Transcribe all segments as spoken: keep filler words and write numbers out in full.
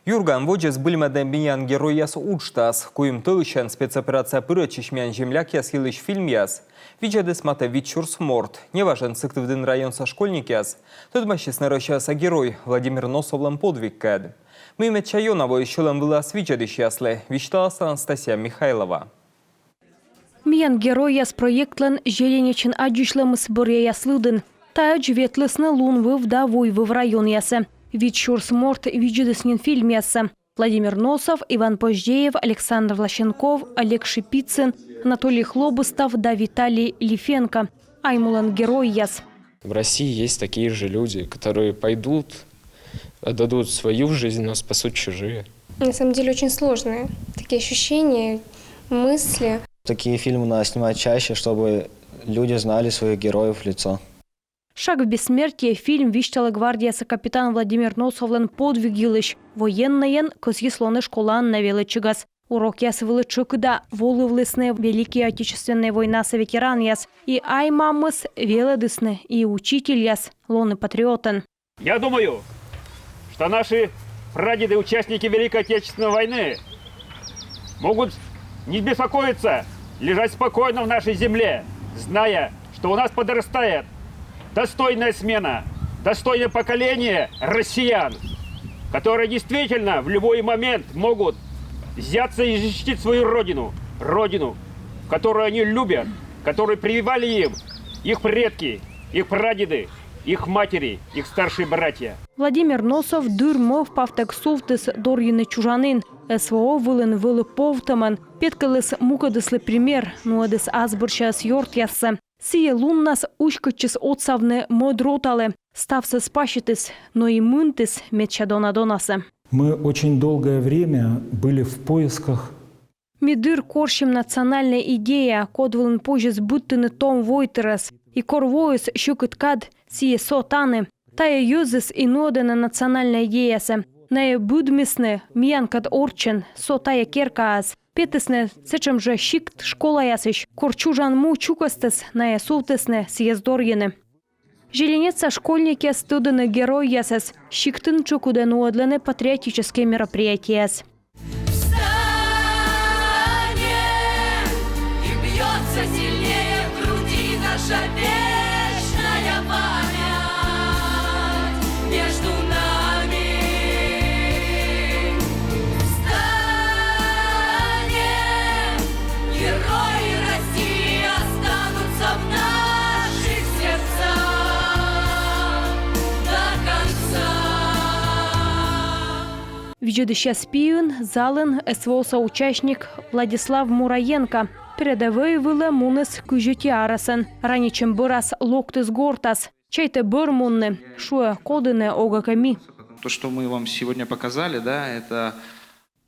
Юрган водзӧ збыльмӧдӧ «Миян геройяс» уджтас. Куим тӧлысьӧн спецоперацияӧ пырӧдчысь миян землякъяс йылысь фильмъяс видзӧдіс матӧ вит сюрс морт. Неважӧн Сыктывдін районса школьникъяс тӧдмасисны Россияса герой Владимир Носовлӧн подвигкӧд. Мый медся ёна воис сьӧлӧм вылас видзӧдысьяслы, висьталас Анастасия Михайлова. «Миян геройяс» проектлӧн Зеленечын аддзысьлӧмыс бӧръяяс лыдын. Таӧдз ветлісны Лунвыв да Войвыв районъясӧ. Вит сюрс морт видзӧдіс нин фильмъяссӧ. Владимир Носов, Иван Поздеев, Александр Власенков, Олег Шипицын, Анатолий Хлобыстов да Виталий Лифенко — «Аймулӧн геройяс». В России есть такие же люди, которые пойдут, отдадут свою жизнь, но спасут чужие. На самом деле очень сложные такие ощущения, мысли. Такие фильмы надо снимать чаще, чтобы люди знали своих героев в лицо. «Шаг в бессмертие» фильм висьталӧ гвардияса капитан Владимир Носовлӧн подвиг йылысь. Военнӧйӧн кӧсйис лоны школаын на велӧдчигас. Урокъяс вылӧ тшӧкыда волывлісны Великӧй Отечественнӧй войнаса ветеранъяс. И аймамыс велӧдісны, и учительяс лоны патриотӧн. Я думаю, что наши прадеды, участники Великой Отечественной войны, могут не беспокоиться, лежать спокойно в нашей земле, зная, что у нас подрастает достойная смена, достойное поколение россиян, которые действительно в любой момент могут взяться и защитить свою родину, родину, которую они любят, которую прививали им их предки, их прадеды, их матери, их старшие братья. Владимир Носов дыр мӧвпавтӧг сувтіс дорйыны чужанін. С В О вылын вӧлі повтӧмӧн, петкӧдліс мукӧдыслы пример, нуӧдіс ас бӧрсяыс ёртъяссӧ. Сійӧ луннас уськӧдчис отсавны мӧд роталы, ставсӧ спаситіс, но и мынтіс медся дона донасӧ. Мы очень долгое время были в поисках. Ми дыр корсим национальнӧй идея, код вылын позис быдтыны том войтырӧс. И кор воис сьӧкыд кад, сійӧ со тані. Тайӧ йӧзыс и нуӧдӧны национальнӧй идеясӧ. Найӧ быдмисны миянкӧд орччӧн, со тайӧ керкаас. Петісны сэтшӧм жӧ сикт школаясысь, кор чужан му чукӧстіс, найӧ сувтісны сійӧс дорйыны. Зеленечса школьникъяс тӧдӧны геройясӧс, сиктын тшӧкыда нуӧдлӧны патриотическӧй мероприятиеяс. Встанем, и бьётся сильнее в груди наша вечная память между нами. Встанем, герои России останутся в наших сердцах до конца. Видзӧдысьяс пиын залын С В О-са участник Владислав Мураенко. Передӧвӧй вылӧ муніс кызь ӧти арӧсӧн. Ранитчӧм бӧрас локтіс гортас. Чайтӧ бӧр мунны, шуӧ, коді нӧ огӧ кӧ ми. То, что мы вам сегодня показали, да, это...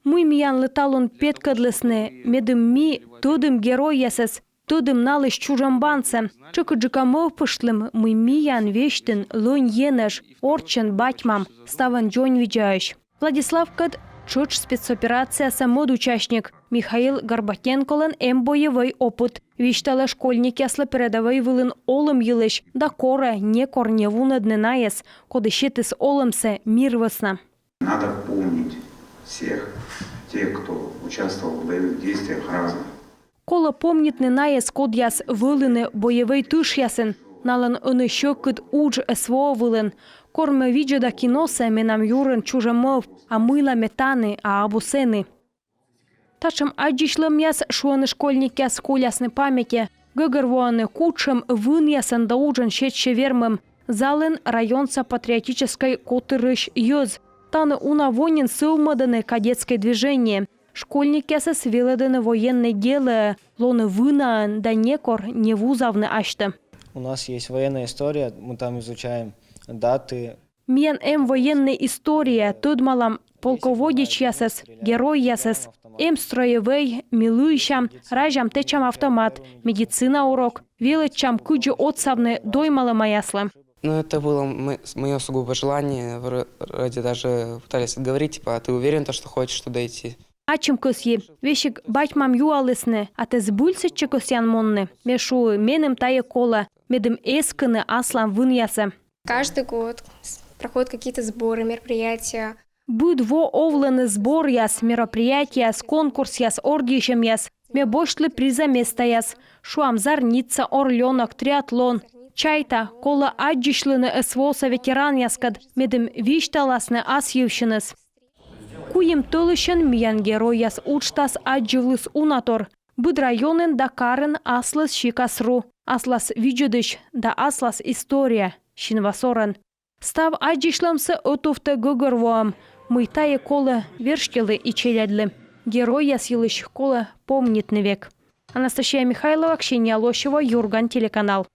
Мый миянлы талун петкӧдлісны, медым ми тӧдім геройясӧс, тӧдім налысь чужӧмбансӧ. Тшӧкыдджыка мӧвпыштлім, мый миян весьтын лӧнь енэж, орччӧн бать-мам, ставӧн дзоньвидзаӧсь. Владиславкӧд тшӧтш спецоперацияса мӧд участник. Михаил Горбатенколӧн эм боевӧй опыт. Висьталӧ школьникъяслы передӧвӧй вылын олӧм йылысь да корӧ некор не вунӧдны найӧс, коді сетіс олӧмсӧ мир вӧсна. Надо помнить всех тех, кто участвовал в боевых действиях разных. Колӧ помнитны найӧс, кодъяс вӧліны боевӧй тышъясын. Налӧн ӧні сьӧкыд удж С В О вылын. Кор ме видзӧда киносӧ, менам юрын чужӧ мӧвп, а мыйла ме тані, а абу сэні. Татшӧм аддзысьлӧмъяс, шуӧны школьникъяс, колясны паметьӧ. Гӧгӧрвоӧны, кутшӧм вынъясӧн да уджӧн сетчӧ вермӧм. Залын районса патриотическӧй котырысь йӧз. Тані уна во нин сӧвмӧдӧны кадетскӧй движение. Школьникъясӧс велӧдӧны военнӧй делӧӧ, лоны вынаӧн да некор не вузавны асьтӧ. У нас есть военная история, мы там изучаем даты. Миян эм военнӧй история, тӧдмалам полководечьясӧс, геройясӧс. Эм строевӧй, ми лыйсям, разям-тэчам автомат, медицина урок, велӧдчам, кыдзи отсавны доймалӧмаяслы. Ну, это было мое сугубо желание. Вроде даже пытались отговорить, типа: «А ты уверен, то, что хочешь туда идти?» Ачым кӧсйи. Весиг бать-мам юалісны: «А тэ збыль сэтчӧ кӧсъян мунны?» Ме шуи: «Меным тайӧ колӧ, медым эскыны аслам вынъясӧ». Каждый год проходят какие-то сборы, мероприятия. Быд во овлӧны сборъяс, мероприятиеяс, конкурсъяс, ордйысьӧмъяс. Ме босьтлі приза местаяс. Шуам, «Зарница», «Орлёнок», триатлон. Чайта, колӧ аддзысьлыны СВО-са ветеранъяскӧд, медым висьталасны ас йывсьыныс. Куим тӧлысьӧн миян геройяс уджтас аддзывліс унатор. Быд районын да карын аслыс сикас ру, аслас видзӧдысь да аслас история синвасорӧн. Став аддзысьлӧмсӧ ӧтувтӧ гӧгӧрвоӧм, мый тайӧ колӧ верстьӧлы и челядьлы. Геройяс йылысь колӧ помнитны век. Анастасия Михайлова, Ксения Лосева, «Юрган» телеканал.